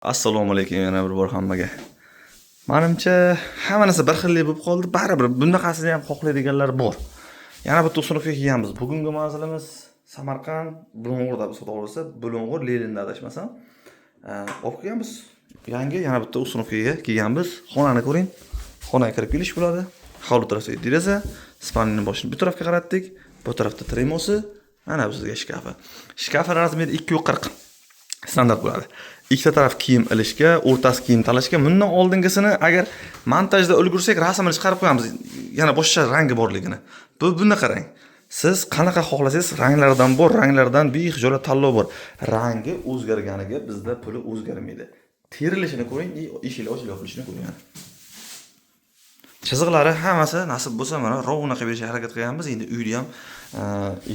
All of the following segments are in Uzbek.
Assalomu alaykum yana bir bor hammaga. Manimcha, hamma narsa bir xillik bo'lib qoldi. Baribir bunaqasini ham xohlaydiganlar bor. Yana bitta установка kelganmiz. Bugungi manzilimiz Samarqand, Bulung'urda bo'lsa to'g'risi, Bulung'ur Leninda adashmasam. Olib kelganmiz. Yangi yana bitta установка ga kelganmiz. Xonani ko'ring. Xonaga kirib kelish bo'ladi. Hovli tarafdagi deraza, спальня ni boshini bu tarafga qaratdik. Bu tarafda trimosi, ana bu sizga shkafi. Shkafi размер i 240 standart bo'ladi. Ikkita taraf kiyim ilishga, o'rtasi kiyim talashga. Bundan oldingisini agar montajda ulgursak, rasmini chiqarib qo'yamiz. Yana boshqa rangi borligini. Bu bunaqa rang. Siz qanaqa xohlasangiz ranglardan bor, ranglardan behijolat tanlov bor. Rangi o'zgarganiga bizda puli o'zgarmaydi. Terilishini ko'ring, eshiklar ochilib yopilishini ko'ring. Chiziqlari hammasi nasib bo'lsa mana ровно qilib berishga harakat qilganmiz. Endi uyda ham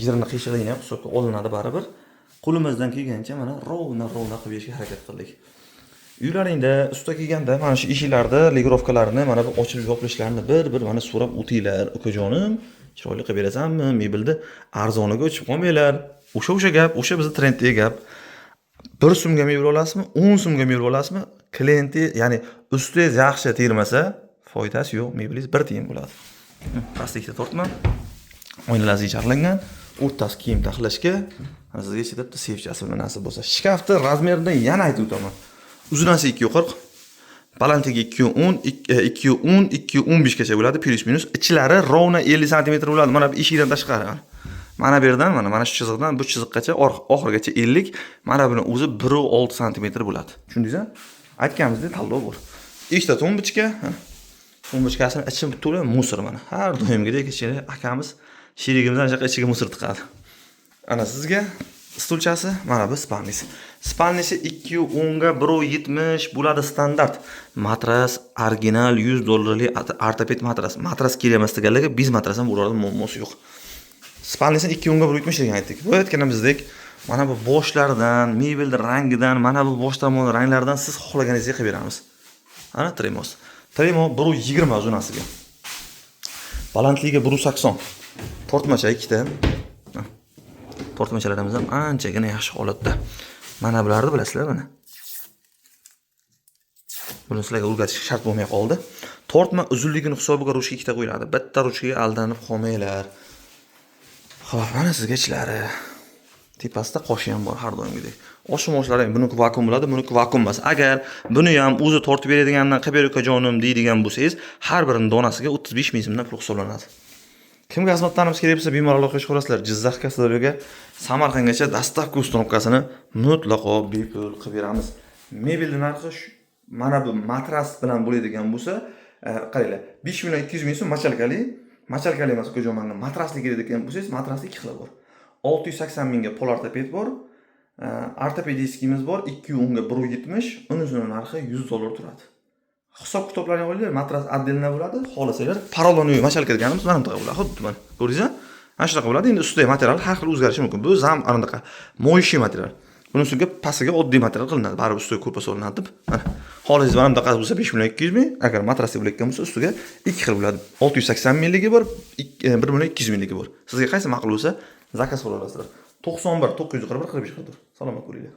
yerini qiyshig'ini ham hisobga olinadi baribir. Qo'limizdan kelgancha mana ровно ровно qilib berishga harakat qildik. Uylaringda usta kelganda mana shu eshiklarni регулировка larini, mana bu ochilib yopilishlarini bir-bir mana so'rab o'tinglar, ukajonim. Chiroyli qilib berasanmi? Mebelni arzoniga o'chib qolmanglar. O'sha gap, o'sha bizni trenddagi gap. 1 so'mga mebel olasizmi, 10 so'mga mebel olasizmi? Klienti, ya'ni ustingiz yaxshi termasa, foydasi yo'q, mebelingiz 1 tiyin bo'ladi. Pastda ikkita tortma. Oynalar charlangan, o'rtasi kiyim taxlashga, mana sizga ichida bitta seyfchasi bilan nasib bo'lsa. Shkafni размер ini yana aytib o'taman. Uzunasi 240, balandligi 210, 210, 215 gacha bo'ladi, плюс-минус. Ichlari ровно 50 sm bo'ladi. Mana bu eshikdan tashqari. Mana bu yerdan, mana shu chiziqdan bu chiziqqacha oxirigacha 50, mana buni o'zi 1.6 sm bo'ladi. Tushundingizmi? Aytganimizdek tanlov bor. Ikkita тумбочка, тумбочка sini ichi to'la мусор mana. Har doimgidek ichida akamiz, sherigimiz ana shu yoqqa ichiga мусор tiqadi. Ana sizga stulchasi, mana bu спальня si. Спальня si 2.10 ga 1.70 bo'ladi standart. Matras original 100 dollarlik ortoped matras. Matras kerak emas deganlarga без matras ham bo'ladi, muammosi yo'q. Спальня sini 2.10 ga 1.70 degan aytdik. Bu aytganimizdek, mana bu boshlaridan, mebelni rangidan, mana bu bosh tomon ranglaridan siz xohlaganingizni qilib beramiz. Ana tremos. Tremo 1.20 uzunasiga. Balandligi 1.80. Tortmacha ikkita. Tortmachalarimiz ham anchagina yaxshi holatda. Mana bularni bilasizlar mana. Buni sizlarga o'rgatish shart bo'lmay qoldi. Tortma uzunligini hisobiga ruchka ikkita qo'yiladi. Bitta ruchkaga aldanib qolmanglar. Xo'p, mana sizga ichlari. Tepasida qoshi ham bor har doimgidek. Osh moshlari ham buniki vakuum bo'ladi, buniki vakuum emas. Agar buni ham o'zi tortib beradigandan qilib ber ukajonim deydigan bo'lsangiz, har birini donasiga 35 ming so'mdan pul hisoblanadi. Kimga xizmatlarimiz kerak bo'lsa, bemalol aloqaga chiqarasizlar. Jizzax Qashqadaryoga, Samarqandgacha доставка установка sini mutlaqo bepul qilib beramiz. Mebelni narxi mana bu matras bilan bo'ladigan bo'lsa, qaranglar, 5 million 200 ming so'm мочалка li, мочалка li emas ukajon, manga matrasli kerak degan bo'lsangiz, matrasli ikki xili bor. 680 mingga пол ortoped bor. Ортопедический imiz bor, 2.10 ga 1.70, unisini narxi 100 dollar turadi. Hisob kitoblarni olinglar, matras отдельно bo'ladi. Xohlasanglar, поролоновый мочалка deganimiz mana bunaqa bo'ladi. Xuddi mana. Ko'rdingizmi? Mana shunaqa bo'ladi. Endi ustidagi material har xil o'zgarishi mumkin. Bu zam anaqa моющий material. Buni ustiga pastiga oddiy material qilinadi. Baribir ustiga ko'rpa solinadi deb. Mana. Xohlasangiz mana bunaqa bo'lsa 5 million 200 ming, agar matrasli bo'layotgan bo'lsa ustiga ikki xil bo'ladi. 680 mingligi bor, 1 million 200 mingligi bor. Sizga qaysi ma'qul bo'lsa, заказ qila olasizlar. 91 941 45 44. Salomat bo'linglar.